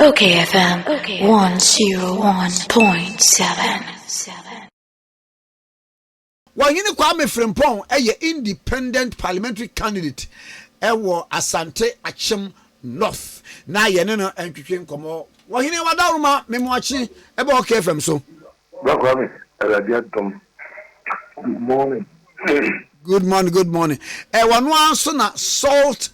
Okay FM 101.7. Ɔhene Kwame Frimpong yɛ Independent Parliamentary Candidate wɔ Asante Akyem North na yɛne no ntwetwe nkɔmmɔ. Ɔhene Wadaworoma Memoakye ɛbɔ OK FM so. Bra Kwame, Awurade adom. Good morning. Good morning, good morning. Ɛwɔ no ara nso na Salt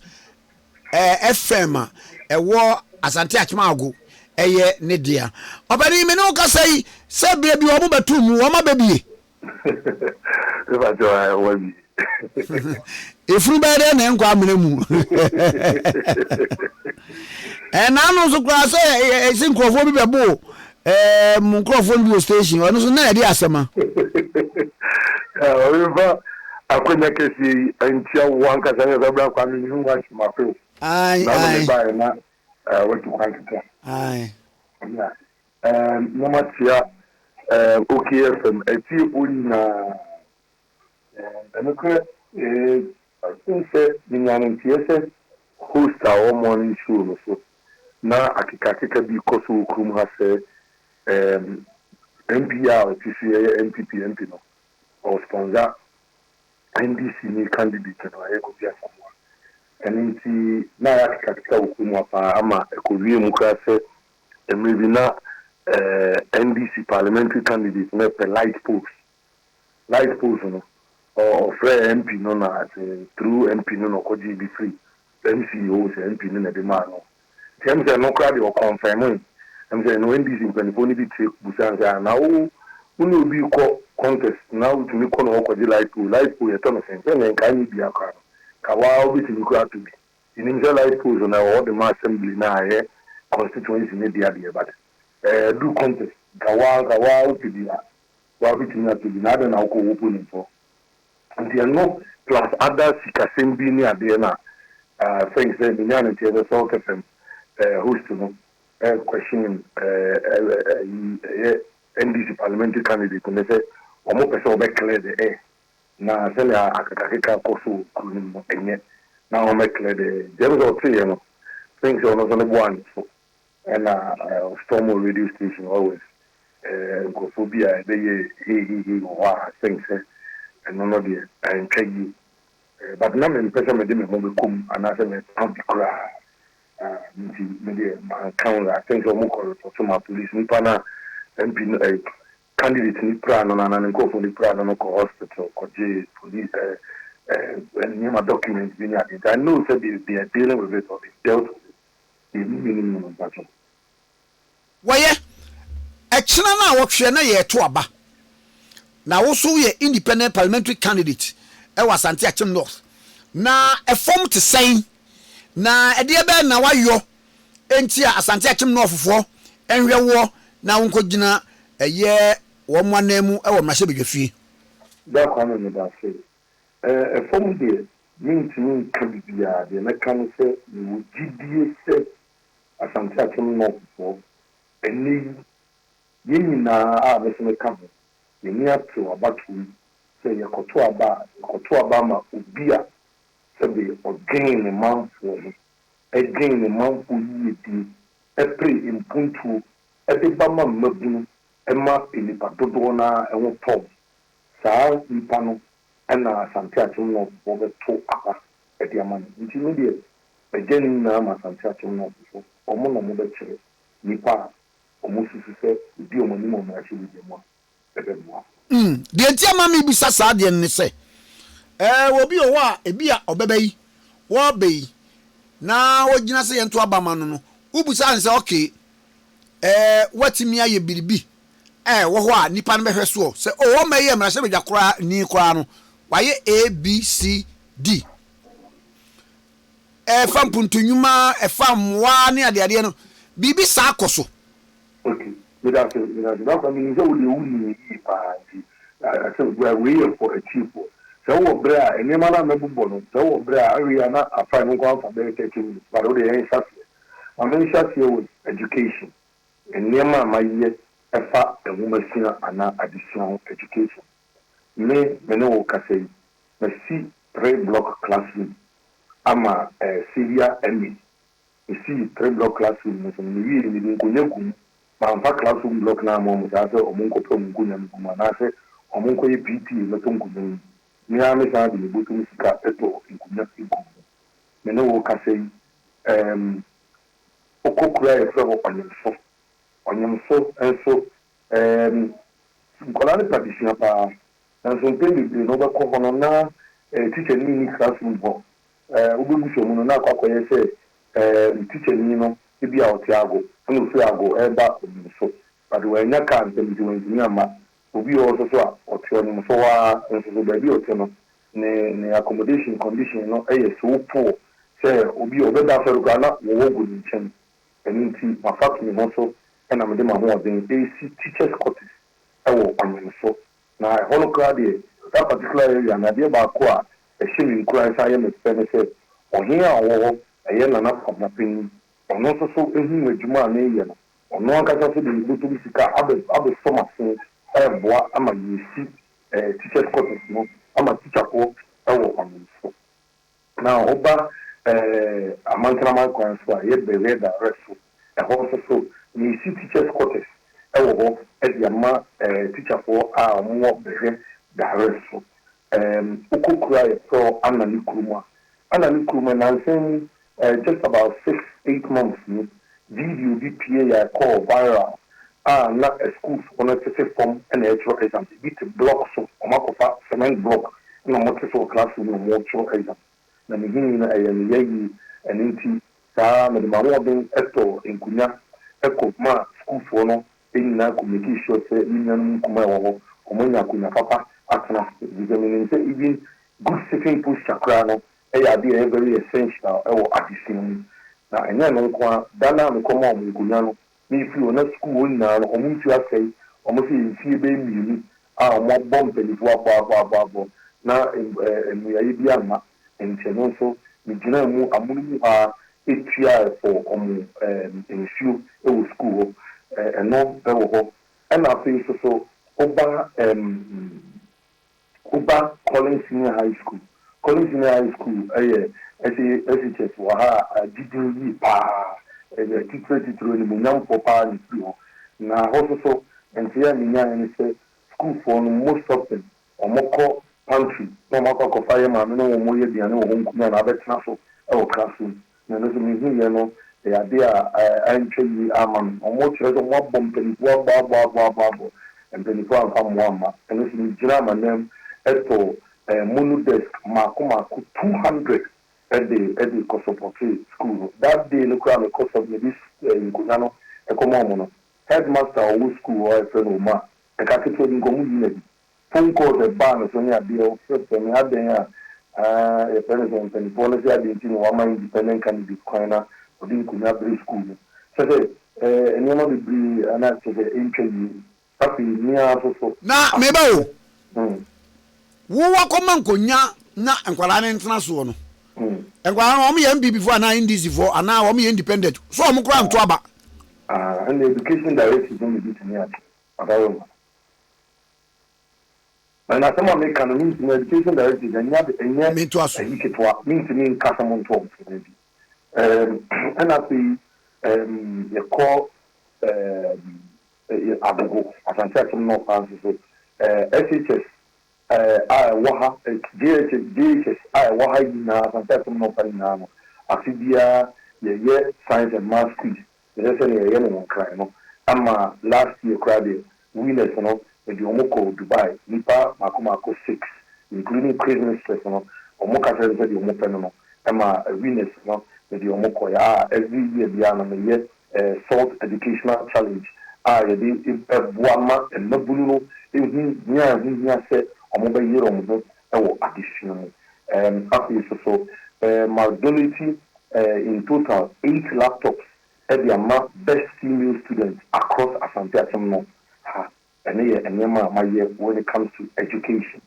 FM a ɛwɔ Asante Akyem Ago ɛyɛ ne dea. Ɔpanin me ne wo kasa yi sɛ berɛ bi wɔn bɛto mu wɔn abɛbie. Efunu bɛyɛ dɛ na ɛnkɔ amena mu. Ɛna ano nso koraa sɛ ɛsi nkurɔfoɔ bi bɛbo ɛɛ mo nkurɔfoɔ no bi wɔ station ɔno nso na yɛde asɛm a. Ɔbɛfa akwanya kɛseɛ yi ntia wo ankasa ne sɛ bra kwa me mehu wahye mafe wo. Ae Na ano ae. mebaeɛ na watu kwan kakra. Ae. Na na makyea OKFM atiefoɔ nyinaa. Ɛnokorɛ I think sɛ menya no nteɛ sɛ host a ɔwɔ morning show no so na akekakeka bi kɔ so wɔ kurom ha sɛ MP a ɔte so yɛ NPP MP no ɔsponsor NDC ne candidate no ɛyɛ Kofi Asamoah. Ɛno nti na ayɛ akekakeka wɔ kurom ha paa ama ɛkɔwie mu koraa sɛ mmerɛ bi na NDC parliamentary candidate no pɛ light post. Light post no ɔfrɛɛ MP no na through MP no na ɔkɔgyee bi firi MC hɔ sɛ MP no na ɛde maa no. Nti ɛm sɛ ɛno koraa deɛ ɔconfirm ɛm sɛ ɛno NDC mpanimfoɔ no bi tie busa no sɛ ah na wo wo ne obi kɔ contest na wotumi kɔ na wɔkɔgye light pole, light pole yɛtɔ no sɛn? Sɛ nea nka anyɛ bia koraa no ka waa wobɛtumi koraa atɔ bi. Yɛnim sɛ light poles no ɛwɔ hɔ de ma assembly no a ɛyɛ constituency no dea deɛ but ɛduru contest nka waa nka waa wopɛ bi a waa wobɛtumi atɔ bi na adɛn na wokɔ wo opponent hɔ? Nti ɛno plus other sikasɛm bi ne adeɛ na I think sɛ menyaa no nteɛ sɛ Salt FM host no question ɛyi ɛyɛ NDC parliamentary candidate no sɛ wɔn pɛ sɛ wɔbɛ clear the air na sɛnea akekakeka kɔ so wɔ kuro no mu no ɛnyɛ na wɔn bɛ clear the air. Nti ɛm sɛ ɔteeɛ no I think sɛ ɔno nso ne bo anyɛ so ɛna storm radio station always nkurɔfoɔ bi a ɛbɛyɛ hehehe wɔ hɔ a I think sɛ ɛno no deɛ ɛntwa yie. But na mempɛ sɛ mede me ho bɛkɔ mu anaasɛ mɛka bi koraa nti me deɛ manka ho. I think sɛ ɔmo kɔ report ma police nipa na MP no candidate ni pra no na ne nkurɔfoɔ ni pra no no kɔ hospital kɔgye police nneɛma document bi ne adeɛ. Nti I know sɛ they are dealing with it or they dealt with it. Deɛ mi nim no mpakyɛw. Wɔyɛ ɛkyena no a wɔtweɛ na yɛreto aba na wo nso woyɛ independent parliamentary candidate ɛwɔ Asante Akyem North na ɛfam te sɛn na ɛdeɛ bɛn na wayɔ enti a Asante Akyem North foɔ nhwɛ woɔ na wonkɔgyina ɛyɛ wɔn anan mu ɛwɔ mmarahyɛbadwafie? Da Kwame medase. Ɛfam deɛ mentumi nka biribiara, deɛ mɛka ne sɛ mewɔ gyidie sɛ Asante Akyem North foɔ ɛnnɛ yi yɛn nyinaa a me nso meka ho yɛni atew abatoɔ yi sɛ yɛkɔto aba a yɛkɔto aba ma obi a sɛbe ɔdwen ne manfoɔ ho, ɛdwen ne manfoɔ yiedie, ɛpere mpuntuo ɛde ba ma mmabunu ɛma nnipa dodoɔ naa ɛho tɔm. Saa nipa no ɛna Asante Akyem North foɔ bɛto aba ɛde ama no. Nti me deɛ mɛgya ne nyinaa ma Asante Akyem North foɔ. Ɔmo na ɔmo bɛkyerɛ nipa a ɔmo susu sɛ odi ɔmo anim ɔmo ahyɛ mu a ɛbɛboa. Deɛ nti ama mebisa saa adeɛ no ne sɛ obi wɔ hɔ a ebi a ɔbɛba yi wɔreba yi na wɔgyina sɛ yɛnto aba ma no no wobusa no sɛ okay watumi ayɛ biribi ɛwɔ hɔ a nipa no bɛhwɛ soɔ sɛ o ɔma yɛ mmarahyɛbadwa koraa ni koraa no wayɛ A B C D ɛfa mpuntunwuma ɛfa mmoa ne adeadeɛ no biribi saa kɔ so. Okay, medase medase bakwa menim sɛ wode wo nim yie paa nti asɛ wei yɛ for atiefoɔ sɛ wowɔ berɛ a nneɛma no a mɛbobɔ no sɛ wowɔ berɛ a awie a na afa no nko afa bɛyɛ 30 minutes but wode yɛnhyɛ aseɛ ma menhyɛ aseɛ with education, nneɛma a mayɛ ɛfa nwomasua anaa adesua ho, education. Me ne wo kasa yi masi three block classroom ama Xavier MA. Mesii three block classroom no so no, mewiei no mede nkonnwa guu mu. Mamfa classroom block no amma wɔn saa sɛ wɔnkɔpɛ wɔn nkonnwa no gu mu anaasɛ wɔnkɔyɛ PTA mmɛtɔ nkonnwa yi. Me ara mesan de me bɔtɔ mu sika tɔɔ nkonnwa guu mu. Me ne wo rekasa yi, ɛɛm, wokɔ kuro a yɛfrɛ hɔ Ɔnyemso. Ɔnyemso nso, ɛɛm, nkwadaa no pɛ adesua pa ara, nanso mpɛn bebree no wobɛkɔ hɔ no na tikyani nni classroom hɔ. Wobɛbu mu no na akɔ akɔyɛ sɛ tikyani no ebia ɔte Ago ɛna ɔfiri Ago reba Ɔnyemso, but wannya car ntɛm nti wantumi amma. Obi wɔ hɔ nso so a ɔte Ɔnyemso hɔ ara nso so baabi a ɔte no ne ne accommodation condition no yɛ so poor sɛ obi a ɔbɛda asɔre koraa na wɔwɔ gu ne nkyɛn. Ɛno nti mafa to me ho so na mede m'ahoɔden resi teachers quarters wɔ Ɔnyemso. Na ɛhɔ no koraa deɛ, that particular area no, adeɛ baako a ɛhyɛ me nkuran san yɛ me fɛ ne sɛ, ɔhene a ɔwɔ hɔ, ɛyɛ Nana Kwabena Panin, ɔno nso so huu adwuma a mereyɛ no, ɔno ankasa nso de ne bɔtɔm sika abɛ abɛsɔ m'asen reboa ama yɛasi teachers quarters no ama tikyafoɔ wɔ Ɔnwomso. Na woba Amantenaman kwan so a, ɛyɛ Berea Direct so, ɛhɔ nso so, meresi teachers quarters wɔ hɔ de ama tikyafoɔ a wɔwɔ Berea Direct so. Wokɔ kuro a yɛfrɛ hɔ Anane kurom a, Anane kurom nnansa yi, just about six, 8 months ni, video bi pue a ɛkɔɔ viral a na asukuufoɔ no tete fam na ɛretwerɛ exams. Ebi te block so, wɔakɔfa cement block na wɔte so wɔ classroom na wɔretwerɛ exam. Na mehui no ɛyɛ me ya yie. Ɛno nti saa mede m'ahoɔden tɔɔ nkonnwa kɔ maa sukuufoɔ no nyinaa kɔ make sure sɛ me nuanom nkumaa a ɛwɔ hɔ, wɔanya akonnwa papa atena ase. Ɛfiri sɛ menim sɛ even good sitting posture koraa no yɛ adeɛ a ɛyɛ very essential wɔ adesua mu. Na ɛnyɛ ɛno nko ara, da no a mekɔmaa wɔn nkonnwa no, mefiri hɔ na sukuu hɔ nyinaa no, wɔn nsuo asɛe. Wɔn sɛ mfie bɛyɛ 2 a wɔabɔ mpanimfoɔ abɔ abɔ abɔ abɔ na mmuaeɛ bi amma. Nti ɛno nso megyinaa mu amono mu hɔ ara tuaa for wɔn nsuo wɔ sukuu hɔ. Ɛno wɔ hɔ. Ɛna afei nso so woba Collins Senior High School. Collins Senior High School yɛ SHS wɔ ha a agye din yie paa. Ɛyɛ titire titire animuonyamfoɔ paa na ɛfiri hɔ. Na hɔ nso so, nteɛ a menyaeɛ ne sɛ sukuufoɔ no most often wɔkɔ pantry na wɔakɔ akɔfa yɛ maame no wɔn yɛ aduane wɔ hɔ nkonnwa na abɛtena so wɔ classroom. Na ɛno nso mehuiɛ no ɛyɛ adeɛ a antwa yie ama me. Wɔkyerɛ sɛ wɔabɔ mpanimfoɔ abɔ abɔ abɔ abɔ abɔ mpanimfoɔ amfa mmoa amma. Ɛno nso megyina m'anam tɔ mono desk mmaako mmaako 200 ɛde kɔ support school no. That day no koraa mekɔ sɔ mede nkonnwa no kɔma wɔn no, headmaster a ɔwɔ school hɔ a yɛfrɛ no Omar, ɛka ketewa bi nka ɔmo yi n'adi. Phone calls ɛbaa ne so ne adeɛ ɔfrɛfrɛ me adɛn a yɛfrɛ no sɛ mpanimfoɔ no sɛ adɛn nti na wama independent candidate kwan na ɔde nkonnwa bere school no. Kyerɛ sɛ nneɛma bebree ana kyerɛ sɛ ɛntwa yie. Afei mmea nso so. Na meba o, wo wakɔma nkonnwa na nkwadaa no ntena soɔ no, nkwadaa no wɔn yɛ NPP foɔ anaa NDC foɔ anaa wɔn yɛ independent so wɔn koraa nto aba? Ɛna education directive no bi tumi ate ɔdawoma. Na asɛm a meka no, mentumi education directive ɛnyɛ ɛnyɛ Mentoa so. Ayi ketewa, mentumi nka sɛ mo nto ɔmo so baabi. Ɛna afei yɛkɔ Agogo, Asante Akyem North ha nso so, SHS a ɛwɔ ha, JHS, JHS a ɛwɔ ha nyinaa, Asante Akyem North ha nyinaa no, afe biara yɛyɛ science and maths quiz. Ɛsɛ sɛ nea yɛyɛ no wɔ Nkran no ama last year koraa deɛ, winners no mede wɔn kɔ Dubai, nipa mako mako six including quiz mistress no. Wɔn ka kyerɛ me sɛ deɛ wɔn pɛ no ɛma winners no mede wɔn kɔ yɛ a every year biara no meyɛ salt educational challenge a yɛde ɛboa ma mmabunu no ehu hia a ɛho hia sɛ wɔn bɛyere wɔn ho ɛwɔ adesua mu. Afei nso so ma donate in total eight laptops ɛde ama best female students across Asante Akyem no ha. Ɛno yɛ nneɛma a mayɛ when it comes to education.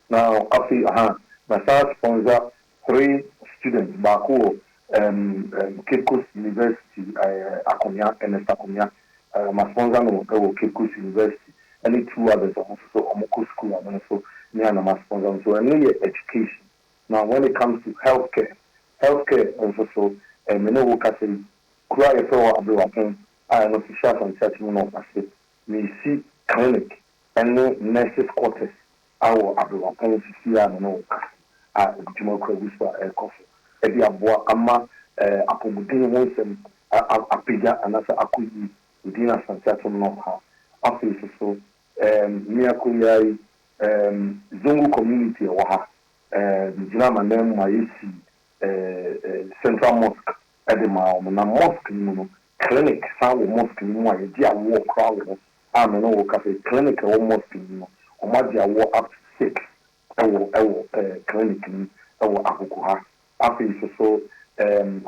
Now afei aha na saa sponsor three students, baako wɔ Cape Coast University, Akomea, Ernest Akomea, ma sponsor no wɔ Cape Coast University, ɛne two others ɔmo nso so ɔmo kɔ school a ɔmo nso ne ana ma sponsor no so. Ɛno yɛ education. Now when it comes to healthcare, healthcare nso so Me ne wo rekasa yi, kuro a yɛfrɛ hɔ Aberewapɔn a ɛno nso hyɛ Asante Akyem North ase, meresi clinic ne nurses quarters wɔ Aberewapɔn sisi a me ne wo rekasa yi a adwuma kura gu so a ɛrekɔ so de aboa ama apɔmuden ho nsɛm apagya anaasɛ akɔ yie within Asante Akyem North ha. Afei nso so, mmea kuro yi ara yi, Zongo community a ɛwɔ ha, megyina m'ananmu ma yɛsi Central Mosque de maa wɔn. Na mosque no mu no, clinic san wɔ mosque no mu a yɛgye awoɔ koraa wɔ hɔ a me ne wo rekasa yi, clinic a ɛwɔ mosque no mu no, wɔagye awoɔ up to six wɔ wɔ clinic no mu wɔ Agogo ha. Afei nso so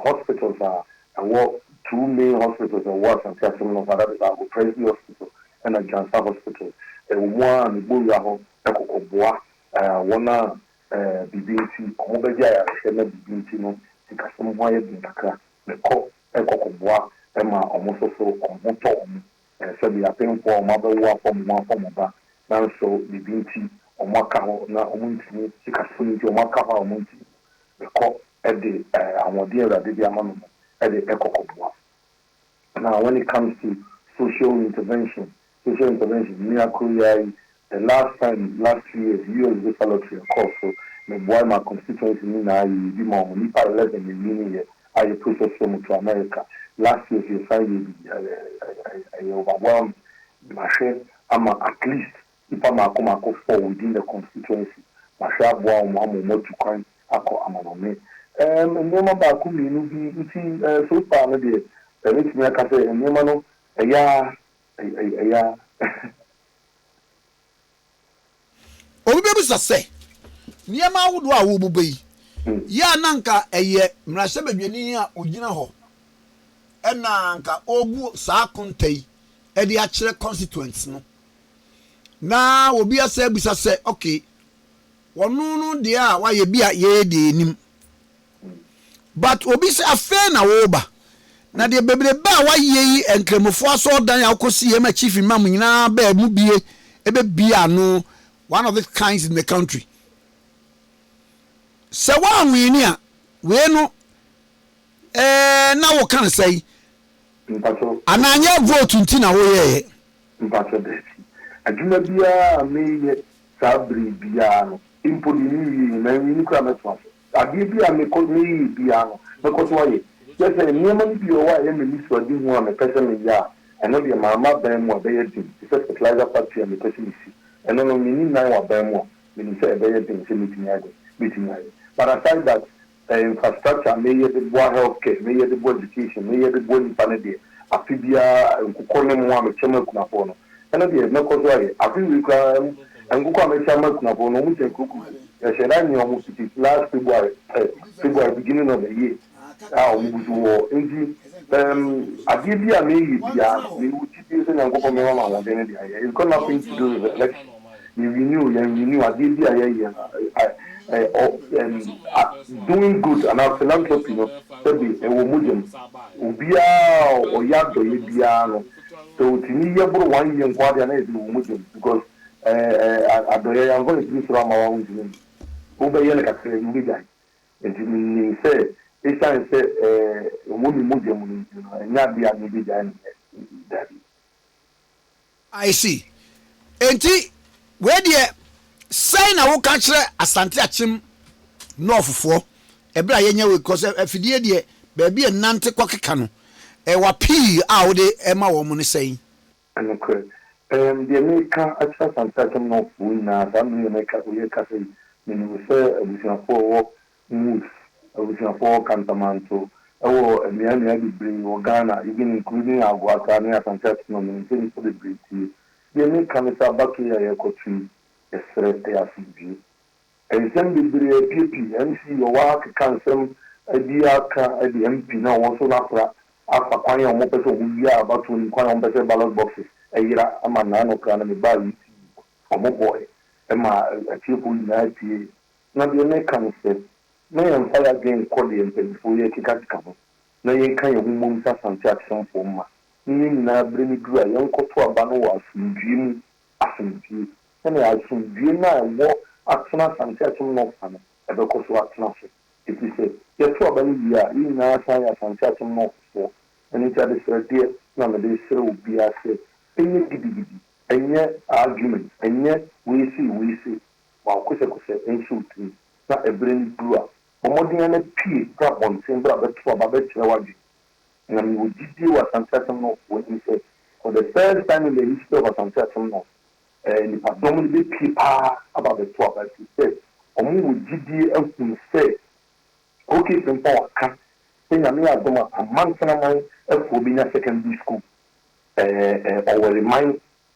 hospitals a ɛwɔ two main hospitals a ɛwɔ Asante Akyem North ha, that is Ago Presby Hospital ɛna Gyansa Hospital. Ɛwɔ mu ara a mebɔ wura hɔ kɔkɔboa wɔn a biribi nti wɔbɛgye ayarehwɛ na biribi nti no sikasɛm ho ayɛ den kakra. Mekɔ kɔkɔboa ma wɔn nso so wɔn ho tɔ wɔn. Sɛdeɛ apemfoɔ a wɔabɛwo afa wɔn ho afa wɔn ba nanso biribi nti wɔaka hɔ na wɔntumi, sikasɛm nti wɔaka hɔ a wɔntumi. Mekɔ de ahoɔden a Awurade de ama me no de kɔkɔboa. Na when it comes to social intervention, social intervention, me ara koro yi ara yi, the last time, last 2 years, US visa lottery ɛkɔɔ so, meboae ma constituency no nyinaa yɛyɛ bi ma wɔn, nnipa 11 na ɛwiniiɛ a yɛ process wɔn to America. Last year nso yɛsan yɛɛ bi, ɛyɛ overwhelming. Mahwɛ ama at least nnipa mmaako mmaako four within the constituency, mahwɛ aboa wɔn ama wɔn atu kwan akɔ amanɔne. Nneɛma baako mmienu bi nti so far no deɛ, mɛtumi aka sɛ nneɛma no ɛyɛ ara, ɛyɛ ara. Obi bɛbisa sɛ, Nneɛma ahodoɔ a worebobɔ yi, yɛ a na anka ɛyɛ mmarahyɛbadwani a ɔgyina hɔ na anka ɔrebu saa akonta yi de akyerɛ constituents no? Na obi asan abisa sɛ, okay, ɔno no deɛ a wayɛ bi a yɛyɛ deɛ yɛnim. But obi sɛ afei na woreba. Na deɛ bebrebe a wayɛ yi Nkramofoɔ asɔredan a wokɔsi yɛ ma chief imam nyinaa baa mu bie ɛbɛbie ano one of its kinds in the country. Sɛ woanwini a wei no ɛɛ na woka no sɛn? Mpakyɛw. Anaa nyɛ vote nti na woyɛeɛ? Mpakyɛw daabi. Adwuma biara a meyɛ saa bere biara no mpo deɛ menwie yi, manwini koraa mɛtoa so. Adeɛ bi a mekɔ meyɛ biara no, mɛkɔ so ayɛ. Kyerɛ sɛ, nneɛma no bi wɔ hɔ a ɛyɛ m'anisoadehu a mepɛ sɛ meyɛ a, ɛno deɛ mamma aban mu a, ɛbɛyɛ den. Te sɛ fertilizer factory a mepɛ sɛ mesi. Ɛno no, menni nan wɔ aban mu a, menim sɛ ɛbɛyɛ den sɛ mɛtumi ayɛ dɛn? Mɛtumi ayɛ. But aside that, infrastructure a meyɛ de boa health care, meyɛ de boa education, meyɛ de boa nnipa no deɛ, afe biara nkokɔ ne mmoa a mekyɛ ma akunafoɔ no, ɛno deɛ mɛkɔ so ayɛ. Afe wei koraa, nkokɔ a mekyɛ ama akunafoɔ no, wɔhyɛ nkurokurow. Yɛhyɛ da nye wɔn fiti last February, eh, February beginning of the year a wɔn gu so wɔ hɔ. Nti, um, adeɛ bi a meyɛ biara no, mewɔ gyidie sɛ Nyankopɔn bɛma me ahoɔden no de ayɛ. It's got nothing to do with the election. Yɛ renew, yɛn renew, adeɛ bi a yɛyɛ no, eh, eh, oh, um, ah, doing good anaa philanthropy no, sɛbe ɛwɔ mogya mu. Obiara a ɔyɛ adɔeɛ biara no, sɛ ɔtumi yɛ boro one year nko ara deɛ a na yɛ sɛ ɛwɔ mogya mu because Ɛɛ, adɔeɛ, yɛamfa amfiri soro amma wo a wontumi nni. Wobɛyɛ no kakraa bi, wobɛgyae. Enti menim sɛ ɛsiane sɛ ɛwɔ me mogya mu no nti no, ɛnyɛ adeɛ a mebɛgyae no yɛ. Dabi. I see. Enti wei deɛ sɛn na woka kyerɛ Asante Akyem North foɔ ɛberɛ a yɛnya wei because afidie deɛ baabi a ɛnante kɔkeka no ɛwɔ appeal a wode ɛma wɔn ne sɛn? Nokorɛ, ɛɛm, deɛ mereka akyerɛ Asante Akyem North foɔ nyinaa, saa mmerɛ yi a mɛka, yɛrekasa yi, menim sɛ abusuafoɔ a ɛwɔ Moose, abusuafoɔ wɔ Kantamanto, ɛwɔ mmea mmea bebree wɔ Ghana, even including Agoa koraa ne Asante Akyem North, menim sɛ nnipa bebree tie. Deɛ mereka ne sɛ abatoɔ yi a yɛrekɔto yi, yɛsrɛ, ɛyɛ asomdwoeɛ. Nsɛm bebree apiepie, MC ɔwɔ ha keka nsɛm bi aka de MP no a ɔwɔ so no afra afa kwan a wɔpɛ sɛ wɔwia abatoɔ no mu, kwan a wɔpɛ sɛ ballot boxes yera ama naano koraa no mebaa UTV wɔbɔe ma atiefoɔ nyinaa tiee. Na deɛ meka ne sɛ, ma yɛmfa yɛadwene nkɔ deɛ mpaninfoɔ yi rekekakeka ho na yɛnka yɛn ho mmom sɛ Asante Akyemfoɔ mma na yɛn nyinaa berɛ no duru a yɛnkɔto aba no wɔ asomdwoeɛ mu asomdwoeɛ sɛdeɛ asomdwoeɛ no a ɛwɔ atena Asante Akyem North ha no ɛbɛkɔ so atena so. Ɛfiri sɛ, yɛto aba no wie a, yɛn nyinaa san yɛ Asante Akyem Northfoɔ. Ɛno nti adesrɛdeɛ na mede resrɛ obiara sɛ, ɛnyɛ gidigidi, ɛnyɛ argument, ɛnyɛ wei sei wei sei, ma wo kosɛkosɛ nhyɛ wo tirim, na ɛberɛ no duru a, bɔ mmɔden ara na pue bra abɔnten bra bɛto aba bɛkyerɛ w'adwene. Na mewɔ gyidie wɔ Asante Akyem Northfoɔ anim sɛ, for the first time in the history of Asante Akyem North, nnipadɔm no bɛpue paa aba abɛto aba ɛfiri sɛ wɔn wɔ gyidie ahunu sɛ OK Frimpong aka sɛ Nyame yɛ adom a Amansenaman foɔ bɛnya secondary school, Ɔwɛreman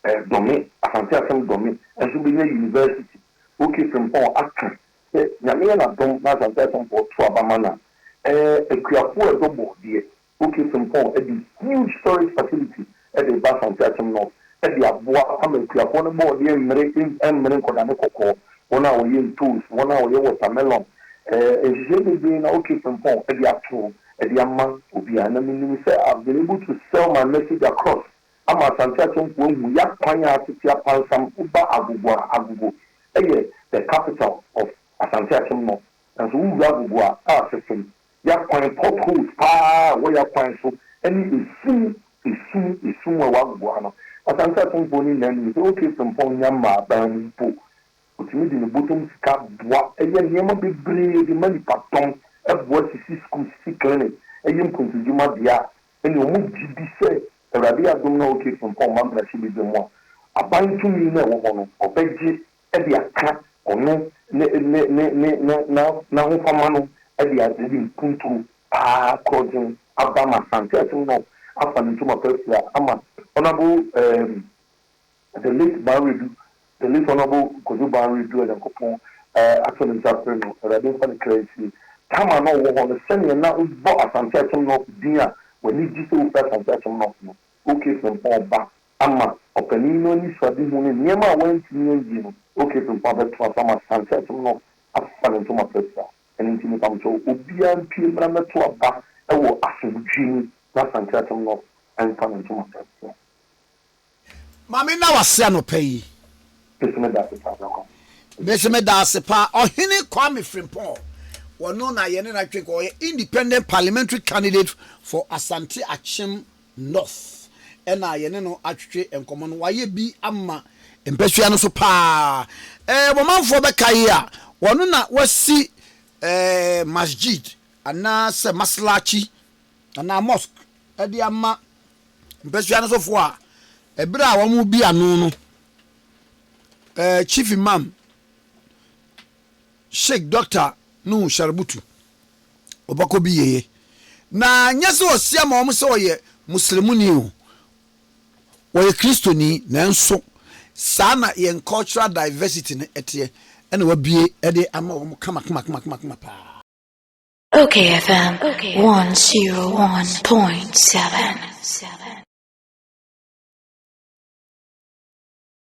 Dɔme, Asante Akyem Dɔme nso bɛnya university. OK Frimpong aka sɛ Nyame yɛ n'adom na Asante Akyemfoɔ to aba ma no a, akuafoɔ a ɛdɔ bɔɔdeɛ OK Frimpong de huge storage facility de reba Asante Akyem North de aboa ama akuafoɔ no bɔɔdeɛ mmere mmere nkɔdane kɔkɔɔ, wɔn a wɔyɛ ntoosi, wɔn a wɔyɛ watermelon, nhyehyɛe bebree na OK Frimpong de ato de ama obiara. Na menim sɛ I've been able to sell my message across ama Asante Akyemfoɔ ahu y'akwan a atete apansam woba Agogo a, Agogo yɛ the capital of Asante Akyem North, nanso wowura Agogo a, a fefem Y'akwan, potholes paa a ɛwɔ y'akwan so ne esum, esum, esum a ɛwɔ agogo ha no. Asante Atumfoɔ no nyinaa nim sɛ OK Frimpong nnya mmaa aban mu mpo. Ɔtumi de ne bɔtɔm sika boa yɛ nneɛma bebree de ma nnipadɔm, boa sisi sukuu, sisi clinic, yɛ mpuntudwuma bea a ɛne wɔn gye di sɛ Awurade adom na OK Frimpong ma mmarahyɛbadwa mu a, aban tumi no a ɛwɔ hɔ no, ɔbɛgye de aka ɔno ne ne ne ne ne n'ahofama no de a de mpuntuo paa korɔgyen aba ma Asante Akyem North afa ne ntoma pa afira ama Honourable um, the late Banredu, the late Honourable Kojo Banredu a Nyankopɔn eh, ato ne nsa afrɛ no, Awurade mfa ne kra nsie. Tam a na ɔwɔ hɔ no, sɛdeɛ na wobɔ Asante Akyem North din a w'ani gye sɛ wofiri Asante Akyem North no, OK Frimpong ba ama ɔpanin no anisoadehu ne nneɛma a wantumi anwie no, OK Frimpong abɛtoa so ama Asante Akyem no afa ne ntoma prapra. Ɛno nti mepamkyɛw, obiara mpue mmra mmɛto aba wɔ asomdwoe mu na Asante Akyem no mfa ne ntoma prapra. Ma me nna w'ase anɔpa yi. Me nso meda ase paa Bra Kwame. Me nso meda ase paa Ɔhene Kwame Frimpong. Ɔno na yɛne no atwe nkɔmmɔ. Ɔyɛ Independent Parliamentary Candidate for Asante Akyem North ɛna yɛne no atwetwe nkɔmmɔ no. Wayɛ bi ama mpasua no so paa. Ɛɛ wɔmanfoɔ bɛkae a, ɔno na wasi ɛɛ masjid anaasɛ maslachi anaa mosque de ama mpasua no sofoɔ a ɛberɛ a wɔrebi ano no ɛɛ Chief Imam Sheikh Doctor Nuhu Sharubutu ɔbɛkɔ bi yeye. Na nyɛ sɛ ɔsi ama wɔn sɛ ɔyɛ Muslimuni o, ɔyɛ Kristoni, nanso saa na yɛn cultural diversity no teɛ, ɛna wabue de ama wɔn kama kama kama kama kama paa. Okay FM 101.7.